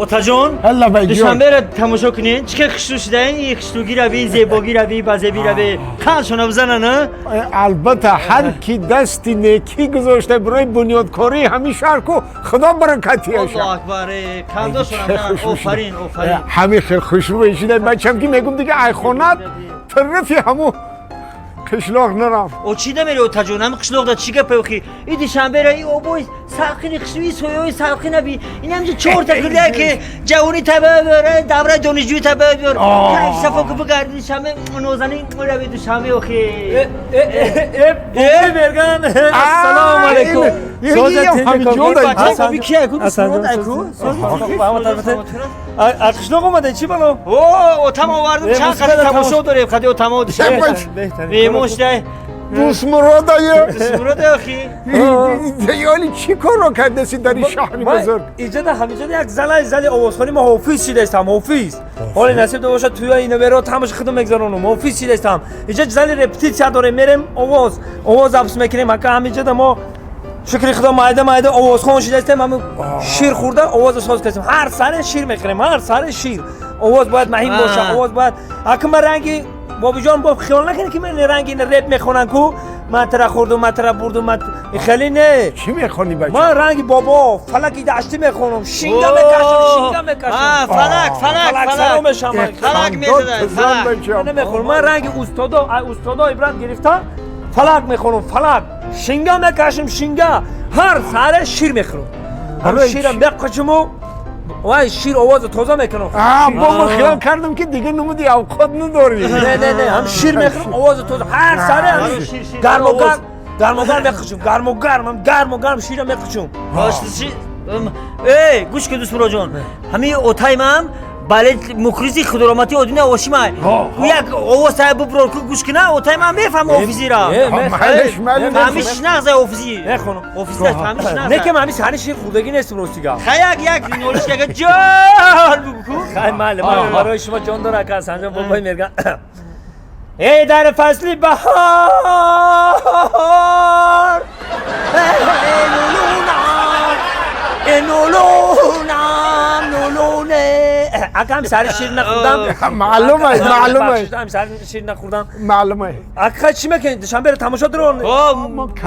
Отаҷон, душанберо тамошо кунед, чӣ хел хушрӯ шудаин, и хушрӯгӣ рави, зебогӣ рави, базебӣ рави, қандшона бизана, на? Албатта, ҳар ки дасти некӣ гузошта барои бунёдкории ҳамин шаҳр ку, худо баракатияша. Аллоҳу акбар, қандошона бизанан, офарин, офарин. Ҳамин хел хушрӯ шуда бачам ки мегум дига айхонат тарафи ҳамун қишлоқ нарав. О чӣ намери, отаҷон, ҳамин қишлоқда чӣ гапе охи? И душанбера и обои салқини хушрӯи сояҳои салқина би, ин ҳамҷо чорта гулия ки ҷавонӣ таба биёр, давраи донишҷӯӣ таба биёр, кайф сафо ки бигарди душанбе, нозанин рави душанбе охи. Э, мерган, ассалому алайкум. Қишлоқ омада чӣ бало? О, отам овардам, чанд қади тамошо дорем, қади отамо душанбе. Меҳмон шудай. Дӯстмуродае. Дӯстмуродае охи. Ёли чӣ корро кардаси дар ин шаҳри бузург? Иҷода ҳамиҷода як залай зали овозхонӣ ма ҳофиз шидаистам, ҳофиз. Ҳоли насиб да бошад, туя ина веро тамаш хидм мегзаронум, ҳофиз шидаистам. Иҷа зали репетитсия дорем, мерем овоз, овоз запис мекунем, ака ҳамиҷода мо шукри худо майда майда овозхон шидаистем, ҳамин шир хӯрда овозро соз кардем. Ҳар саре шир мехӯрем, ҳар саре шир. Овоз бояд маҳин бошад, овоз бояд. Ака ма ранги бобиҷон бо хиёл накунед ки ман ранги ин реп мехонам ку, ман тара хӯрдум, ман тара бурдум, ман хеле не. Чӣ мехонӣ бача? Ман ранги бобо фалаки даштӣ мехонам, шинга мекашам, шинга мекашам. Фалак, фалак, фалак мешам. Фалак мезанад, фалак. Намехонам, ман ранги устодо, устодо ибрат гирифта фалак мехонам, фалак. Шинга мекашам, шинга. Ҳар саре шир мехӯрам. Ҳар ширам мекашаму вай шир овозро тоза мекунам. Бо ман хиёл кардам ки дига намуди авқот надорӣ. Не, не, не, ҳам шир мехӯрам, овозро тоза. Ҳар саре гарму гарм, гарму гарм мекашам, гарму гарм, гарму гарм шира мекашам. Эй, гӯш кун Дӯстмуроҷон. Ҳамин отаи ман бале мухлиси худороматӣ Одина Ошимай. Ӯ як овоз сай буброр ку гӯш куна, отай ман мефаҳма офизира. Фаҳмиш нағза офизи. Мехонам. Офизира фаҳмиш нағза. Не ки ман ҳамин саҳни шир хӯрдагӣ нестам рости гап. Хай як як нолиш яга ҷон бугу ку. Хай майли, майли барои шумо ҷон дора ака Ҳасанҷон бобои мерган. Эй дар фасли баҳор, эй нулунам, нулуне. Ака ҳам сари шир нахӯрдам. Маълум аст, маълум аст. Ҳам сари шир нахӯрдам. Маълум аст. Ака чӣ мекунед? Душанберо тамошо дорон?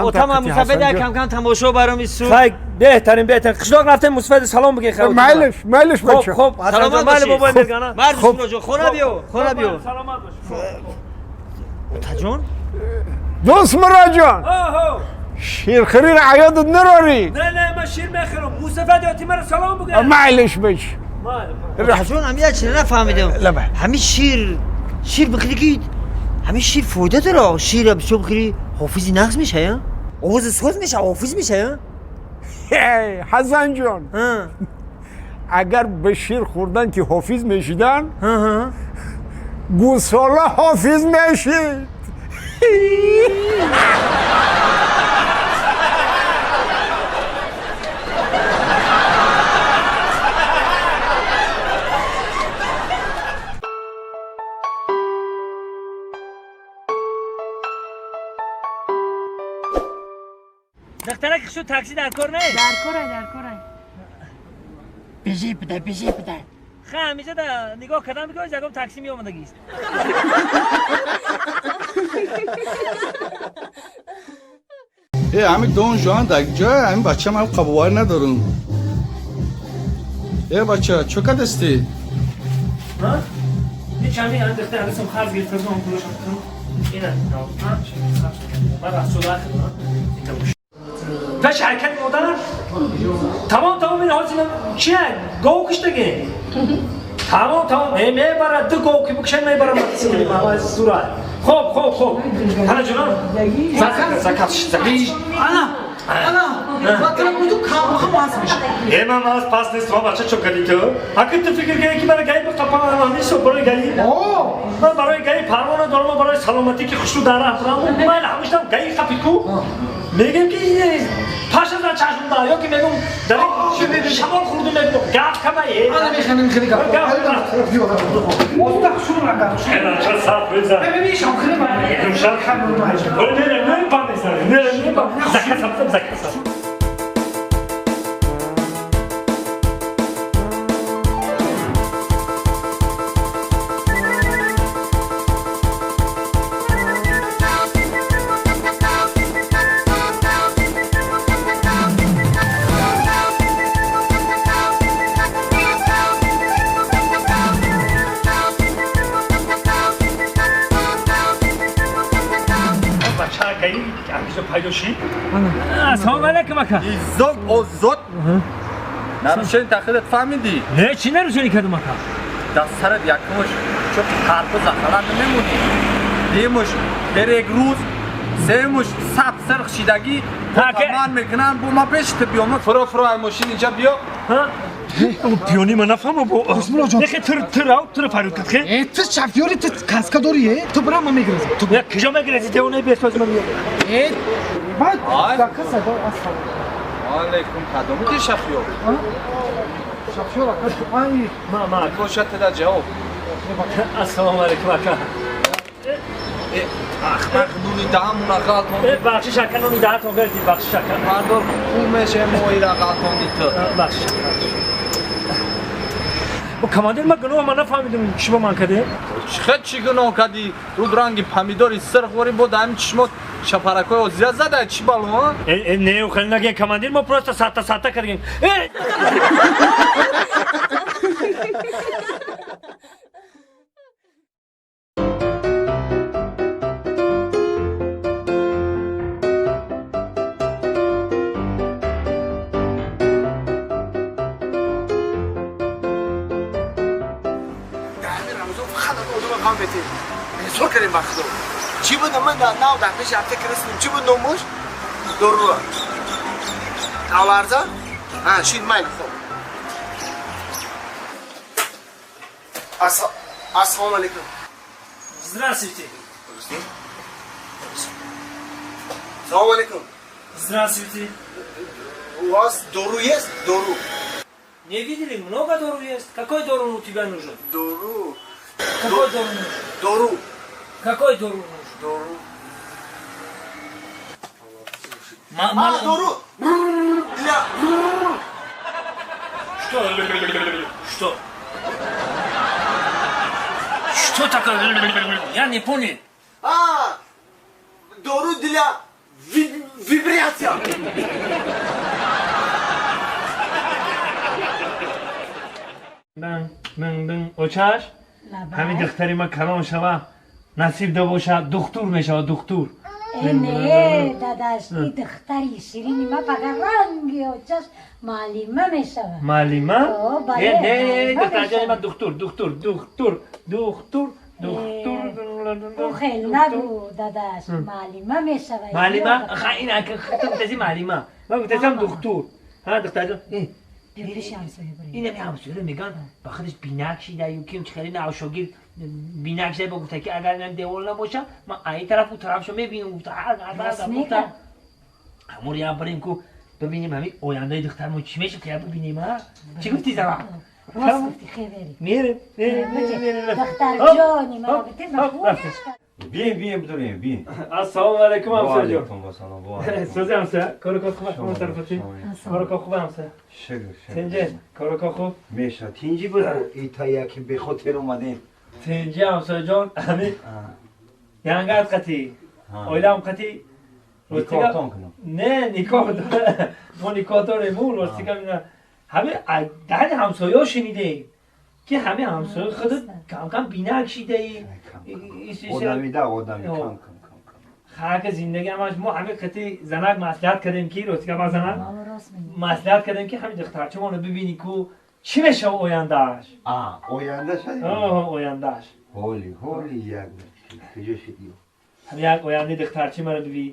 Отам мусафед кам кам тамошо барам ису. Хай, беҳтарин, беҳтарин. Қишлоқ рафтем, мусафед салом бигин хай. Майлиш, майлиш бача. Хуб, хуб, Ҳасанҷон, майли бобои мергана. Мард Дӯстмуроҷон, хона биё, хона биё. Саломат бош. Отаҷон? Дӯстмуроҷон. Ширхӯриро аёдат нарорӣ. Не, не, ман шир мехӯрам. Мусафед ёти маро салом бигӯ. Майлиш бач. Отаҷон, ҳамин як чиз нафаҳмидам. Ҳамин шир, шир бихӯрӣ ки ҳамин шир фоида дора. Шир бисёр бихӯрӣ ҳофизи нағз меша, я? Овози соз меша, ҳофиз меша, я? Ҳасанҷон, агар ба шир хӯрдан ки ҳофиз мешидан, гӯсола ҳофиз мешид. دخترک شو تاکسی در کار نه؟ در کاره، در کاره. بزی بده، بزی بده. خیلی همیشه در نگاه کردم میگم زگم تاکسی می آمدگیست. ای همین دون جوان در جای همین بچه من قبوار ندارم. ای بچه چه کدستی؟ ها؟ هیچ همین هم دختر هنوزم خرج گرفته بودم پولشم کنم. اینه 95 من رفت شده پش حرکت مادر تمام تمام این حاجی چیه گاو کشتگی تمام تمام میبرد دو گاو که بکشن میبرم من صورت خب خب خب حالا جناب زکات زکات زکات انا انا مثلا بودو کام خواست میشه ای من از پس نیست ما بچه چوکری تو اگه تو فکر کنی که من گئی به قپا نیست برای گئی من برای گئی پروانه دارم برای سلامتی که خوشو در افرام من همیشه گئی خپیکو میگم که پاش از چشم دا یا که میگم در شمال خوردم میگم گپ کمه انا میخنم خیلی گپ اوستا شو رنگ چه صاف بزن ببین شام خیلی من شام نه نه نه پا نه نه زکات زکات. пайдо шид. Ассалому алайкум, ака. Иззот, озод. Нарушени тахилат фаҳмидӣ? Не, чӣ нарушени кардам, ака? Дар сарат якумаш чоқи қарпуза халат намемонӣ. Дуюмаш перегруз, сеюмаш саб сирх шидагӣ. Ман мекунам, бо ма пеши ту биём. Фуро, фуро, ай мошин инҷа биё. Пиёни ма нафаҳмам бо. Нехе тур тур ау тур фарёд кард хе? Э, ту шофёри, ту каска дорӣ, э? Ту бира, ман мегирезам. Ту Я куҷо мегирезӣ? Девонаи бесоз ман меёбам. Э, баъд дака садо ассалом. Алейкум, кадоми ти шофёр? Шофёр ака, ай. Ма ма. Бошад тада ҷавоб. Ассалому алейкум, ака. Э, ахмақ, нуни даҳамуна ғалтон. Э, бахшиш, ака, нуни даҳатон гирдид, бахшиш, ака. Мардор хуб меше моира ғалтонди ту. Бахшиш, ака. Бо командир, ма гуноҳ ма нафаҳмидам, чӣ ба ман кардем? Чӣ чӣ гуноҳ кардӣ? Руд ранги помидори сирх ворӣ, бо даҳами чишмот шапаракҳои озира зада, чӣ бало? Э, не, хеле наген, командир, мо просто сатта сатта кардем. Э! Зур кардем ба худо. Чӣ буд, ман нав дар пеши ҳафта киристем, чӣ буд номуш? Доруа. Тавларза? А, шид майли, хоб. Ассалому алейкум. Здравствуйте. Салому алейкум. Здравствуйте. У вас дору есть? Дору. Не видели? Много дору есть. Какой дору у тебя нужен? Дору. Какой дору нужен? Дору. Какой дору нужен? Дору. А, дору. Для. Что? Что? Что такое? Я не понял. А, дору для вибрация. Бан, бан, бан, очаш? Ҳамин духтари ма калон шава, насиб да боша, духтур мешава, духтур. Э, не, дадаш, и духтари ширини ма фақат ранги очаш муаллима мешава. Муаллима? О, бале. Э, не, духтарҷони ма духтур, духтур, духтур, духтур, духтур. Ӯ хел нагӯ, дадаш, муаллима мешава. Муаллима? Ха, ин ту гуфтаси муаллима. Ман гуфтасам духтур. Ҳа, духтарҷон. Инами ҳамсояро меган, ба худаш бинак шида, ю ким хеле навшогирд бинак шида, бо гуфта ки агар инам девол набоша, ман ай тараф у тарафшо мебинам, гуфта ҳар гуфта. Ҳамур я барем ку бибинем ҳамин ояндаи духтармо чӣ мешад, ки я бибинем, а? Чӣ гуфти, зама? Рост гуфти, хебери. Мерем, мерем, мерем. Духтарҷони ман бите махӯш. Бием, бием, бидорем, бием. Ассалому алайкум, ҳамсояҷон. Алайкум ассалом. Сӯзи ҳамсоя, кору кор хуб, ҳамон тарафати? Кору кор хуб, ҳамсоя? Шукр, шукр. Тинҷи, кору кор хуб? Меша, тинҷи буд. Ита яки бехотир омадем. Тинҷи, ҳамсояҷон, ҳамин янгат қати, оилаам қати никоҳтон кунам. Не, никоҳ мо никоҳ дорем, рости гап ина. Ҳамин даҳни ҳамсояҳо шунидем ки ҳамин ҳамсоя худат кам-кам бинак шидаи. Одамида, одами кам кам кам кам. Хака зиндагӣ ҳамаш мо ҳамин қати занак маслиҳат кардем ки рости гап занак маслиҳат кардем ки ҳамин духтарчамонро бибинӣ ку чӣ мешава ояндааш. А, ояндааш? Ояндааш. Ҳоли, ҳоли як куҷо шидӣ? Ҳамин як ояндаи духтарчи маро бибӣ.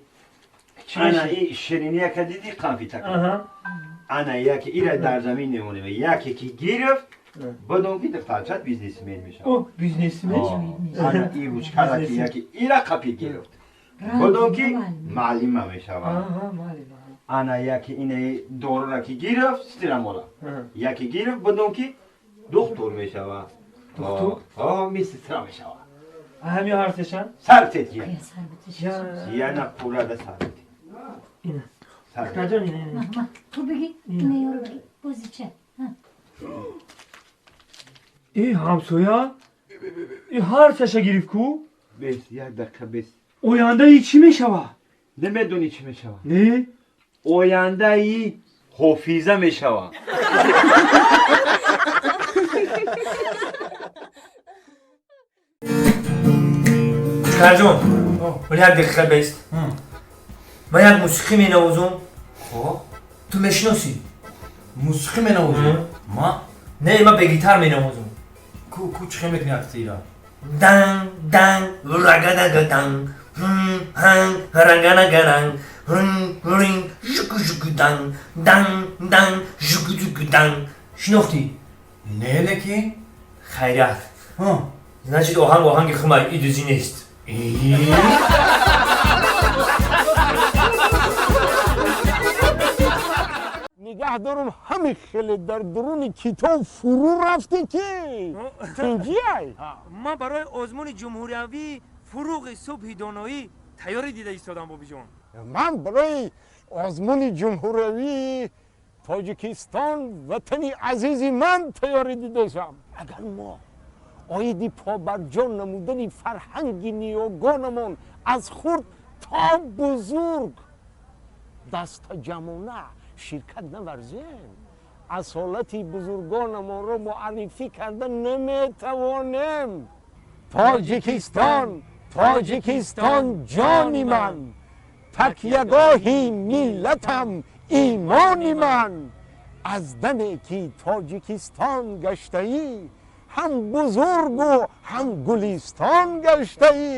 Ана и ширинияка дидӣ, қанфитака? Ана яке ира дар замин мемонем. Яке ки гирифт, бидон ки духтарчат бизнесмен мешавад. О, бизнесмен? Ана и ручкара ки яке ира қапи гирифт, бидон ки муаллима мешавад. Ана яке ина дорура ки гирифт, стирамола. Яке гирифт, бидон ки духтур мешавад. Духтур? О, медсестра мешавад. Ҳамин ҳарсешан? Сар тет я. Яна пурада сар тет. Ина. Духтарҷон, ина, ина. Ту бигӣ, ина ёро бигӣ. Бозича. Э, ҳамсоя? И ҳарсаша гирифт ку? Бес, як дақиқа бес. Ояндаи чӣ мешава? Намедонӣ чӣ мешава? Не? Ояндаи ҳофиза мешава. Духтарҷон, вале як дақиқа бест. Ман як мусиқӣ менавозам. Хоб. Ту мешиносӣ? Мусиқӣ менавозӣ? Ма? Не, ман бе гитар менавозам. Ку ку чӣ хел мекунӣ акти ира? Дан дан рагадага дан ҳм ҳан ранганагаранг рин рин жуку жуку дан дан дан жуку жуку дан. Шинохтӣ? Не, лекин. Хайрият. Значит, оҳанг оҳанги хумай, и дузӣ нест. Нигаҳ дорам, ҳами хеле дар дуруни китоб фурӯ рафтӣ ки тинҷиай. Ман барои озмуни ҷумҳуриявии фуруғи субҳи доноӣ тайёрӣ дида истодам, бобиҷон. Ман барои озмуни ҷумҳуриявии Тоҷикистон, ватани азизи ман, тайёрӣ дидаам. Агар мо оиди побарҷо намудани фарҳанги ниёгонамон аз хурд то бузург дастаҷамона ширкат наварзем, асолати бузургонамонро муаррифӣ карда наметавонем. Тоҷикистон, Тоҷикистон, ҷони ман, такягоҳи миллатам, имони ман. Аз даме ки Тоҷикистон гаштаӣ, ҳам бузургу ҳам гулистон гаштаӣ.